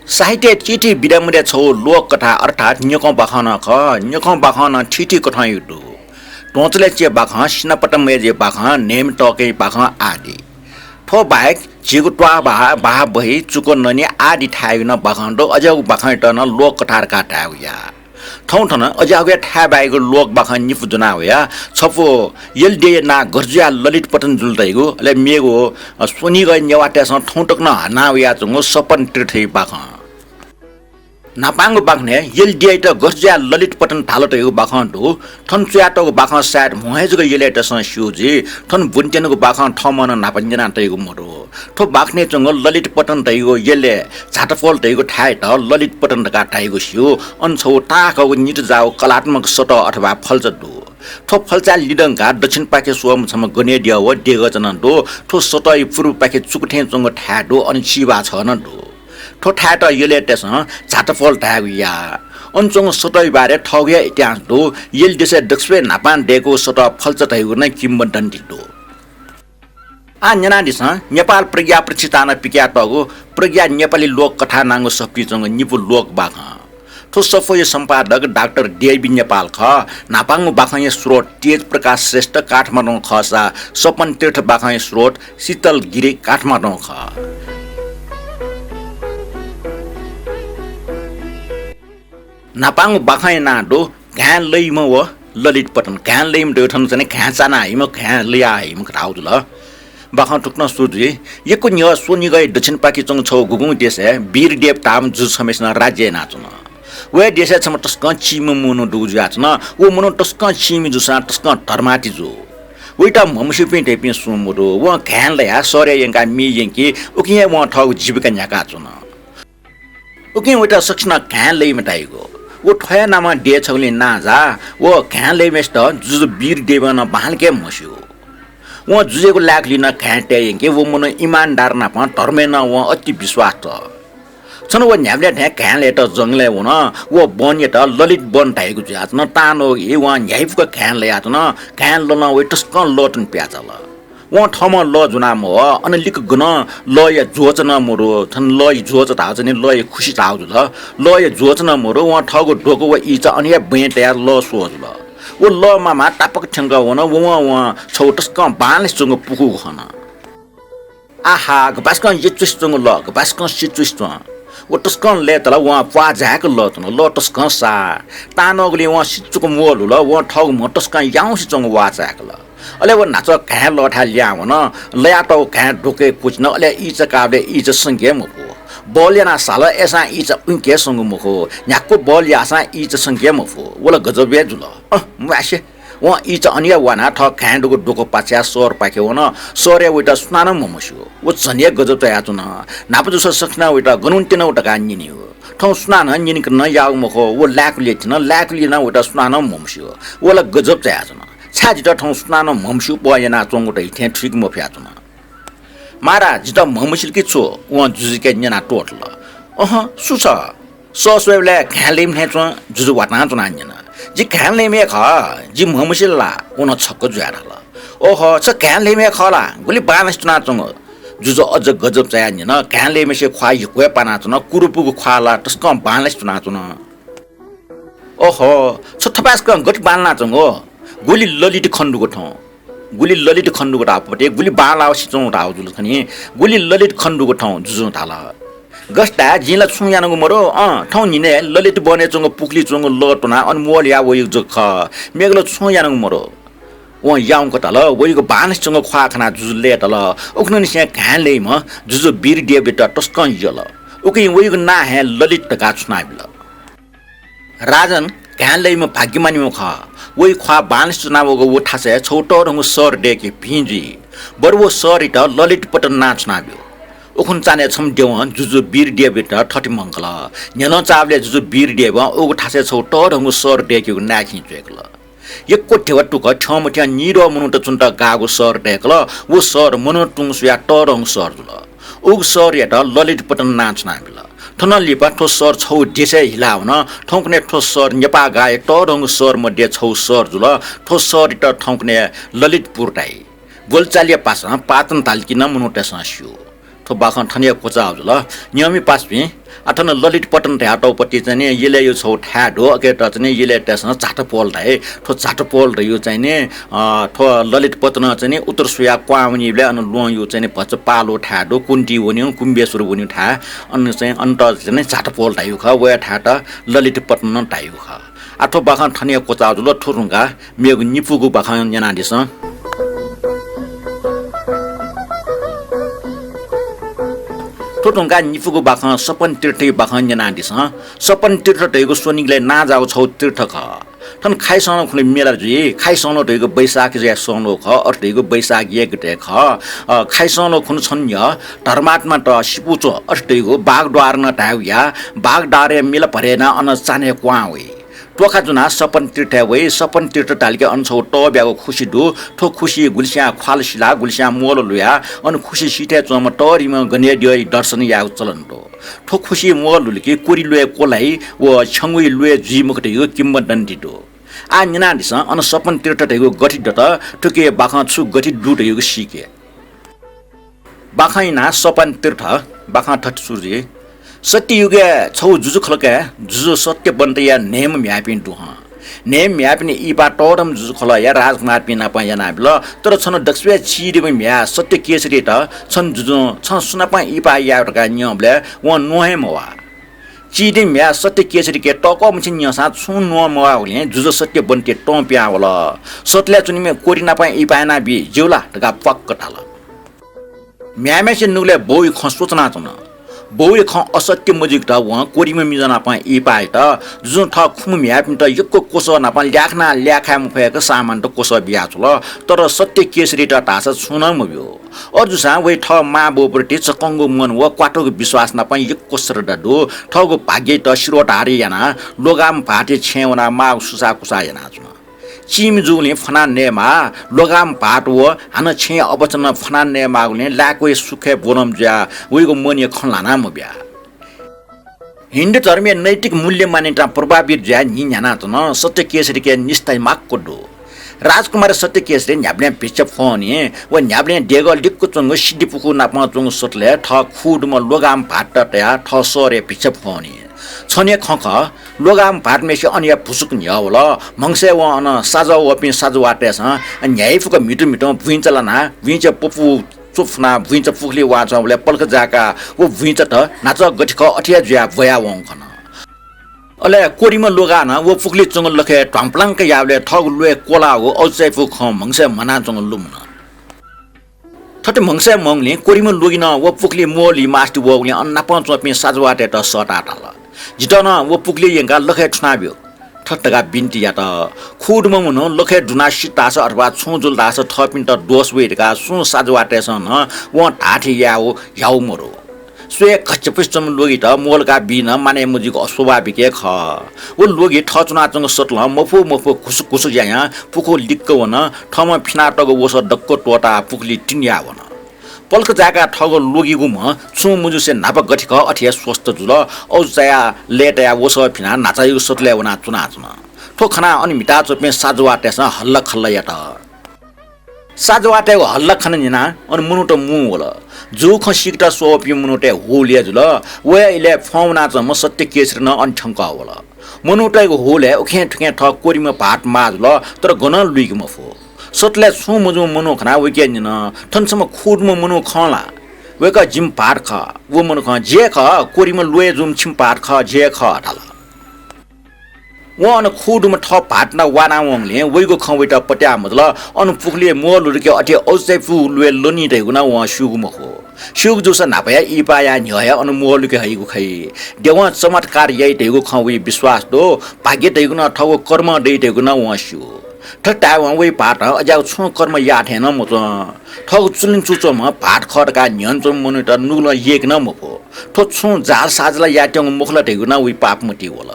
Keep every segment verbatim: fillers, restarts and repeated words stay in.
साहित्यय् थीथी विधा मुद्या छगू लोककथा अर्थात् न्यकं बाखं नं खः। न्यकं बाखं नं थीथी कथंयागु दु। ध्वंचलय् च्वय् बाखं, सिनापट्टं मय् जुइ बाखं, न्हय्म्ह तःकं बाखं आदि। थ्व बाहेक झीगु त्वाःबाः, बाहाबही, चुकननी आदि थाय्‌यागु नं बाखं दु। अज्याःगु बाखंयात नं लोककथा धकाः धायेगु याः। थौं थन अज्याःगुया थाय् बाःयागु लोक बाखं निपु ज्वना वया। छपु यलदेया नां गथे जुयाः ललित पतन जुल धइगु, अले मेगु, अ, स्वनिगःया नेवाःतय्‌सं थौं तक नं हाना वयाच्वंगु सपन तीर्थया बाखं। न्हापांगु बाखनय् यलदेयात गथे जुयाः ललित पतन धाल धइगु बाखं दु। थन च्वयातःगु बाखं सायद म्हो हे जक यलय्‌तय्‌सं स्यू जुइ। थन ब्वनेत्यनागु बाखं थःम्हं नं न्हापा न्यना तइगु मदु। थ्व बाखनय् च्वंगु ललित पतन धइगु यलय् झातफल धइगु थाय्‌यात ललित पतन धकाः धाइगु स्यू। अन छगू ताःहाकःगु नित जाःगु कलात्मक सतह अथवा फल्चा दु। थ्व फल्चाय् लिधंकाः दक्षिणपाखे स्वःम्ह छम्ह गनेद्यः व देगःचा नं दु। थ्व सतहया पूर्वपाखे चुकथें च्वंगु थाय् दु, अन चिबाः छगः नं दु। थ्व थाय्‌यात यलय्‌तय्‌सं झातफल धायेगु याः। अन च्वंगु सतहया बारे थःगु हे इतिहास दु। यल देशय् दक्वसिबय् न्हापां दय्‌कूगु सतह फल्चा धइगु नं किंवदन्ती दु। आः न्यनादिसँ, नेपाल प्रज्ञा प्रतिष्ठानं पिकयातःगु प्रज्ञा नेपाली लोककथा नांगु सफुतिइ च्वंगु निपु लोक बाखं। थ्व सफूया सम्पादक डाक्टर देवी नेपाल खः। न्हापांगु बाखंया स्रोत तेज प्रकाश श्रेष्ठ काठमाडौं खःसा सपन तीर्थ बाखंया स्रोत शीतल गिरी काठमाडौं खः। न्हापांगु बाखंया नां दु घाँय् लइम्ह व ललित पतन। घाँय् लइम्ह धइगु थन चाहिँ घाँय् चाना हइम्ह, घाँय् लया हइम्ह धाःगु जुल। बाखं थुकथं सुरु जुइ। यक्व न्ह्यः स्वनिगःया दक्षिणपाखे च्वंगु छगू गुगुं देशय् वीरदेव धाःम्ह जुजु छम्हय्‌सिनं राज्य यानाच्वन। व हे देशय् छम्ह तसकं चिमिम्ह मनू दुगु जुयाच्वन। व मनू तसकं चिमि जूसां तसकं धर्मार्थी जू। वयात म्हमस्यूपिं धइपिं सुं मदु। वं घाँय् लयाः शहरय् यंकाः मि यंकी, उकिं हे वं थःगु जीविका न्ह्याकाच्वन। उकिं वयात सकसिनं घाँय् लइम्ह धाइगु। व थ्व हे नामं देय् छगुलिं नांजाः। व घाँय् लइम्हय्‌सित जुजु वीरदेवं नं बांलाक हे म्हस्यू। वं जुजुयागु लाय्‌कलिइ नं घाँय् तये यंकी। व मनू इमानदार नापं धर्मय् नं वं अति विश्वास तः। छन्हु व न्ह्याबलें थें घाँय् लयेत जंगलय् वन। व वनयात ललित वन धाइगु जुयाच्वन। तांन्वःगुइ वं न्ह्याइपुक घाँय् लयाच्वन। घाँय् ललं वया तसकं लः तुं पियाच्वन। वं थःम्हं लः ज्वना मवः। अन लिक्क गनं लःया ज्वःचा नं मदु। थन लःया ज्वःचा धाःगु चाहिँ नि लःया खुसि धाःगु जुल। लःया ज्वःचा नं मदु। वं थःगु ध्वगु व इचा अन हे बँय् तयाः लः स्वः जुल। व लः मामाः तापाक थ्यंकः वन। वं, वं छगू तसकं बांलासे च्वंगु पुखू खन। आहा, गपाय्‌सकं यचुसे च्वंगु लः, गपाय्‌सकं सिचुसे च्वं। व तसकं लय्‌तल, वं प्वाः जाय्‌क लः त्वन। लः तसकं साः। तांन्वःगुलिं वं सिचुक म्वःल्हुल। वं थःगु म्ह तसकं याउँसे च्वंगु वाः चाय्‌कल। अले व न्हाचः घाँय् लःथाय् लिहां वन। लयातःगु घाँय् ध्वगय् क्वःछिन। अले इचा काःबलय् इचा संके मफु। बल यानाः साल, अय्‌सां इचा उइके संगु मखु। न्ह्याक्व बल याःसां इचा संके मफु। व ला गजब हे जुल। अँ, म्वासे। वं इचा अन हे वानाः थः घाँय् दुगु ध्वगु पाछ्याः शहरपाखे वन। शहरय् वयात सुनानं म्हमस्यू। व झन हे गजब चायाच्वन। न्हापा जूसा सकसिनं वयात गन वनेत्यनागु धकाः न्यनी। थौं सुनानं न्यनेकने नं याःगु मखु। व लाय्‌कलिइ थिन। लाय्‌कलिइ नं वयात सुनानं म्हमस्यू। व ला गजब चायाच्वन। छाय् जितः थौं सुनानं म्हमस्यू पहः यानाच्वंगु धइ थें थुइके मफयाच्वन। महाराज, जितः म्हमसिल कि छु? वं जुजुके न्यनाः त्वःतल। अहँ, सु छ? सः स्वयेबलय् घाँय् लइम्ह थें च्वं। जुजु वातां च्वनाः न्यन। जि घाँय् लइम्ह हे खः, जि म्हमसिल ला? व नं छक्क जुयाः धाल। ओहो, छ घाँय् लइम्ह हे खः ला? गुलि बांलासे च्वनाच्वंगु? जुजु अझ गजब चायाः न्यन। घाँय् लइम्हय्‌सिया ख्वाः यक्व हे पानाच्वन, कुरुपुगु ख्वाः ला तसकं बांलासे च्वनाच्वन। ओहो, छ थपाय्‌सकं गथे बांलानाच्वंगु? गुलि ललित खनेदुगु थौं। गुलि ललित खनेदुगु धाःगु पति, गुलि बांलासे च्वंगु धाःगु जुल खनी। गुलि ललित खनेदुगु थौं, जुजुं धाल। गथे धाये, जिं ला छुं यानागु मदु। अँ, थौं न्हिनय् ललित वनय् च्वंगु पुखुलिइ च्वंगु लः त्वनाः अन म्वःल्हुयाः वयागु जक खः। मेगु ला छुं यानागु मदु। वं याउँक धाल। वयागु बांलासे च्वंगु ख्वाः खनाः जुजु लय्‌तल। उखुन्हुनिसें घाँय् लइम्ह जुजु वीरदेवयात तसकं यल। उकिं वयागु नां हे ललित धकाः छुनाबिल। राजन, घाँय् लइम्ह भाग्यमानीम्ह खः। वया ख्वाः बांलासे च्वनावःगु व थासय् छगू तःधंगु शहर दय्‌के भिं जुइ। बरु व शहरयात ललितपतन नां छुनाब्यु। उखुन्हु चान्हय् छम्ह द्यवं जुजु वीरदेवयात थथे मंकल। न्ह्यलं चाःबलय् जुजु वीरदेवं उगु थासय् छगू तःधंगु शहर दय्‌केगु नाय्‌खिं च्वय्‌कल। यक्व ध्यबा तुक थ्यंमथ्यं निद्वः मनूत च्वनेत गाःगु शहर दय्‌कल। व शहर मनूं तुं स्वयाः तःधंगु शहर जुल। उगु शहरयात ललितपतन नां छुनाबिल। थनं लिपा थ्व शहर छगू देशय् हिला वन। थौंकन्हय् थ्व शहर नेपाः गाःया तःधंगु शहर मध्ये छगू शहर जुल। थ्व शहरयात थौंकन्हय् ललितपुर धाइ। बोलीचालीया भाषां पाटन धाल कि नं मनूतय्‌सं स्यू। थ्व बाखं थन हे क्वचाः जुल। न्यंमि पासापिं, आ, थन ललितपत्तन धयातःगु पति चाहिँ नि यलय् यु छगू थाय् दु, अके त चाहिँ नि यलय्‌तय्‌सं झाटपोल धाइ। थ्व झाटपोल धइगु चाहिँ नि, अ, थ्व ललितपत्तनं चाहिँ नि उत्तर स्वयाः क्वहां वनीबलय् अन ल्वहं यु चाहिँ नि भचा पालु थाय् दु, कुन्ति वनीगु, कुम्बेश्वर वनीगु थाय्, अन चाहिँ अन त चाहिँ नि झाटपोल धाइगु खः, वया थाय्‌त ललितपत्तन धाइगु खः। आ, थ्व बाखं थन हे क्वचाः जुल, थ्व धुंकाः मेगु निपूगु बाखं न्यनादिसँ। थ्व धुंकाः निपूगु बाखं सपन तीर्थया बाखं न्यनादिसँ। सपन तीर्थ धइगु स्वनिगलय् नांजाःगु छगू तीर्थ खः। थन खाइसंलो खुन्हु मेला जुइ। खाइसंलो धइगु वैशाखया सं ल्वः खः, अथे धइगु वैशाखया गते खः। अ, खाइसंलो खुन्हु छन्हु धर्मात्मात सिपु च्वः, अथे धइगु बागद्वार नं धायेगु या। बागद्वारया मेला भरें नं अन चान्हय् क्वहां वइ। त्वखा जुनाः सपन तीर्थय् वइ। सपन तीर्थ धाल कि अन छगू तःब्यागु खुसि दु। थ्व खुसिइ गुलिस्यां ख्वाल सिलाः, गुलिस्यां म्वःल्वः लुयाः अन खुसि सिथय् च्वंम्ह तःधिम्ह गनेद्यःया दर्शन यायेगु चलन दु। थ्व खुसिइ म्वःल्वः लुल कि कोरि ल्वय् क्वलाइ व छ्यंगुइ ल्वय् जुइ मखु धइगु किंवदन्ती दु। आः न्यनादिसँ, अन सपन तीर्थ धइगु गथे दत, थुकिया बाखं छु गथे दु धइगु सीके। बाखं यानाः सपन तीर्थ। बाखं थथे सुरु जुइ। सत्ययुगय् छगू जुजु खलकय् जुजु सत्यवन्तया न्हय्म्ह म्ह्याय्‌पिं दु हं। न्हय्म्ह म्ह्याय्‌पिनि इहिपाः तःधंम्ह जुजु खलःया राजकुमारपिं नाप यानाबिल। तर छन्हु दक्वसिबय् चिधिम्ह म्ह्याय् सत्यकेशरीत छन्हु जुजुं छं सुनाप इहिपाः यायेगु धकाः न्यंबलय् वं न्वँ हे मवाः। चिधिम्ह म्ह्याय् सत्यकेशरीके तःकःमछि न्यंसां छुं न्वँ मवाःगुलिं जुजु सत्यवन्ती तं पिहां वल। सतलय् च्वनीम्ह कोरि नाप इहिपाः यानाबी, ज्यू ला धकाः प्वाक्क धाल। म्ह्याय्‌म्हेसिया नुगलय् बौया खँ स्वचनाच्वन। बौया खँ असत्य मजुइकेत वं कोरिम्ह मिजं नाप इहिपाः यात। जुजुं थः खुम्ह म्ह्याय्‌पिन्त यक्व क्वसः नाप ल्याखनाः ल्याखाये मफयेक सामानत क्वसः बियाछ्वल। तर सत्यकेशरीत धाःसा छुं नं मब्यू। अथे जूसां वया थः मां बौप्रति चक्कंगु मन व क्वातुक विश्वास नाप यक्व श्रद्धा दु। थःगु भाग्ययात शिरोधार्य यानाः ल्वगाम भाःतया छेँय् वनाः माःगु सुसाःकुसाः यानाच्वन। चिमि जूगुलिं फ्वना नयेमाः, ल्वगाम भाःत व हानं छेँया अबचनं फ्वना नयेमाःगुलिं लाय्‌क्वया सुखय् ब्वलंम्ह जुयाः वइगु मनया खँ ल्हाना मब्या। हिन्दू धर्मया नैतिक मूल्य मान्यतां प्रभावित जुयाः न्हि न्ह्यानाच्वन। सत्यकेशरीके निष्ठा माक्व दु। राजकुमारी सत्यकेशरी न्ह्याबलें भिक्षा फ्वंवनी। व न्ह्याबलें देगः लिक्क च्वंगु सिद्धि पुखू नाप च्वंगु सतलय् थः खुदुम्ह ल्वगाम भाःतत तयाः थः शहरय् भिक्षा फ्वंवनी। छन्हुया खँ खः, ल्वगाम भाःतम्हेसित अनया भुसुक न्ह्यः वल। म्हगसय् वं अन साजः वःपिं साजवाःतय्‌सं न्ह्याइफुक म्हितु म्हितुं भुइँचा लानाः भुइँचा पपू च्वफुनाः भुइँचा पुखुलिइ वनाच्वंबलय् पलख जाय्‌काः व भुइँचात न्हाचः गथे खः अथे हे जुयाः ब्वयावंगु खन। अले कोरिम्ह ल्वगां नं व पुखुलिइ च्वंगु लखय् ध्वाम्पलांक याःबलय् थःगु ल्वय् क्वलाःगु अजू चायापुगु खँ म्हगसय् म्हनाच्वंगु लुमन। थथे म्हगसय् म्हंगुलिं कोरिम्ह ल्वगिं नं व पुखुलिइ म्वःल्हुइ मास्ति वःगुलिं अन नापं च्वंपिं साजवाःतय्‌त सःताः धाल, जितः नं व पुखुलिइ यंकाः लखय् थुनाब्यु। थथे धकाः बिन्ति यात। खुदुम्ह मनू लखय् दुनाः सित धाःसा अथवा छुं जुल धाःसा थःपिन्त दोष वइ धकाः सुं साजवाःतय्‌सं नं वं धाःथें यायेगु ह्याउ मदु। स्वयाः घच्‍चापुच्‍चाम्ह ल्वगित म्वःल्‍हुकाबी नं मानय् मजुइगु अस्वाभाविक हे खः। व ल्वगि थः च्‍वनाच्‍वंगु सतलं मफु मफु घुसुक घुसुक यायां पुखू लिक्‍क वन। थःम्‍हं फिनातःगु वसः दक्‍व त्‍वःताः पुखुलिइ तिनि याः वन। पलख जाय्‌काः थःगु ल्वगिगु म्ह छुं मजुसे न्‍हापा गथे खः अथे हे स्‍वस्त जुल। अजू चायाः लय्‌तायाः वसः फिनाः न्‍हाचायागु सतलय् वनाः च्‍वनाच्‍वन। थ्‍व खनाः अन म्‍हिताच्‍वंपिं साजवाःतय्‌सं हल्‍लाखल्‍ला यात। साजवाःतय्‌गु हल्‍ला खँ न्‍यनाः अन मनूत मू वल। जूगु खँ सीकेत स्वःवःपिं मनूतय् हुल हे जुल। वया इलय् फ्‍वं वनाच्‍वंम्‍ह सत्यकेशरी नं अन थ्‍यंकः वल। मनूतय्‌गु हुलय् उखें थुखें थः कोरिम्‍ह भाःत माः जुल, तर गनं लुइके मफु। सतलय् छुं मजूम्‍ह मनू खनाः वय्‌कलं न्‍यन, थन छम्‍ह खुदुम्‍ह मनू खं ला? वय्‌कः जिम्‍ह भाःत खः। व मनुखं, जि हे खः, कोरिम्‍ह ल्‍वय् जूम्‍ह छिम्‍ह भाःत खः, जि हे खः धाल। वं अन खुदुम्‍ह थः भाःत नाप वानावंगुलिं वइगु खँ वयात पत्‍याः मजुल। अन पुखुलिइ म्वःल्‍हुके अथे अजू चायापुगु ल्‍वय् लनी धइगु नं वं स्‍यूगु मखु। स्‍यूगु जूसा न्‍हापा हे इहिपाः याये न्‍ह्यः हे अन म्वःल्‍हुके हइगु खइ। देवं चमत्कार याइ धइगु खँ वइ विश्‍वास दु। भाग्य धइगु नं थःगु कर्मं दइ धइगु नं वं स्‍यू। थथे धायेवं वइ भाःतं अज्‍याःगु छुं कर्म याः थें नं मच्‍वं। थःगु चुलिं चूच्‍वंम्‍ह भाःत खः धकाः न्‍ह्यःने च्‍वंम्‍ह मनूयात नुगलं यय्‌के नं मफु। थ्‍व छुं जालसाज ला यायेत्यंगु मखु ला धइगु नं वइ पापमति वल।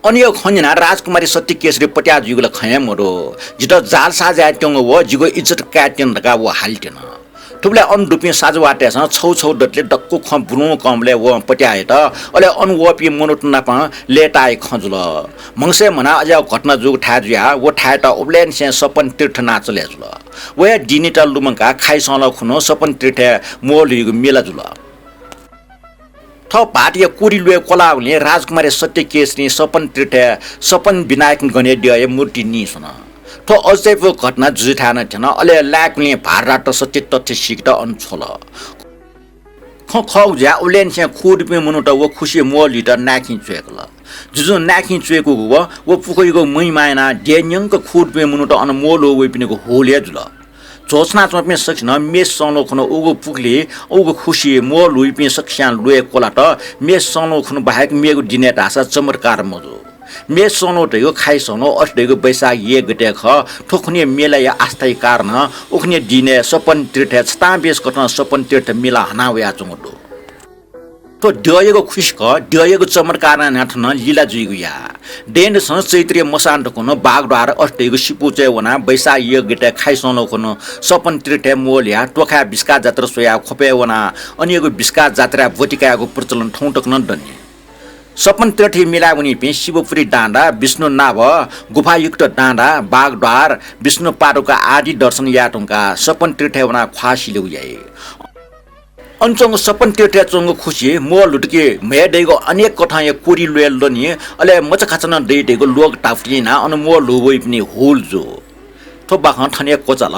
अनया खँ न्‍यनाः राजकुमारी सत्यकेशरी पत्‍याः जुइगु ला खँ हे मदु। जितः जालसाज यायेत्यंगु व जिगु इज्‍जत कायेत्यन धकाः व हालेत्यन। थुबलय् अन दुपिं साजुवातय्‌सं छौ छौ दतले दक्व खँ बुलुं कंबलय् वं पत्याः यात। अले अन वःपिं मनूत नाप लय्‌ताःया खँ जुल। म्हगसय् म्हना अज्याःगु घटना जूगु थाय् जुयाः व थाय्‌यात उबलय्‌निसें सपन तीर्थ नां चले जुल। वया दिनयात लुमंकाः खाइसंलः खुन्हु सपन तीर्थय् म्वःल्हुइगु मेला जुल। थः भाःतया कोरि ल्वय् क्वलाःगुलिं राजकुमारी सत्यकेसरी सपन तीर्थय् सपन विनायक गणेद्यःया मूर्ति नीस्वन। थ्व अजतय्‌पुगु घटना जुजुथाय् नं थ्यन। अले लाय्‌कुलिं भाःत सत्य तथ्य सीकेत अन छ्वल। खँ खःगु जुयाः उबलय्‌निसें खुदुपिं मनूत व खुसिइ म्वःल्हुइत नाय्‌खिं च्वय्‌कल। जुजुं नाय्‌खिं च्वय्‌कूगु व, व पुखूयागु महिमा यानाः देय् न्यंक खुदुपिं मनूत अन म्वःल्हुइ वइपिनिगु हुल हे जुल। झ्वःछनाच्वंपिं सकसिनं मेसंलः खुन्हु उगु पुखुलिइ उगु खुसिइ म्वःल्हुइपिं सकसियां ल्वय् क्वलात। मेसंलः खुन्हु बाहेक मेगु दिनय् धाःसा चमत्कार मजू। मेसंलः धइगु खाइसंलः अथे धइगु वैशाख एक गते खः। थ्व खुनिया मेलाया आस्थाया कारणं उखुनिया दिनय् सपन तीर्थय् छतां बेस कथं सपन तीर्थ मेला हना वयाच्वंगु दु। थ्व द्यःयागु खुसि खः, द्यःयागु चमत्कारं न्ह्याथन लीला जुइगु याः। दँय्‌दसं चैत्रया मसां धुकुन्हु बागद्वार अथे धइगु सिपुचय् वनाः वैशाख एक गते खाइसंलः खुन्हु सपन तीर्थय् म्वःल्हुयाः तोखाय् बिस्काः जात्रा स्वयाः ख्वपय् वनाः अनयागु बिस्काः जात्राय् ब्वति कायेगु प्रचलन थौं तक नं दनि। सपन तीर्थय् मेलाय् वनीपिं शिवपुरी डाँडा, विष्णुनाभ, गुफायुक्त डाँडा, बागद्वार, विष्णु पादुका आदि दर्शन याये धुंकाः सपन तीर्थय् वनाः ख्वाः सिलेगु याइ। अन च्वंगु सपन तीर्थय् च्वंगु खुसि म्वःल्हुतुके म्हय् दइगु अनेक कथंया कोरि ल्वय् लनि। अले मचाखाचा नं दइ धइगु लोक धाःगु यानाः अन म्वःल्हू वइपिनि हुल जू। थ्व बाखं थन हे क्वचाल।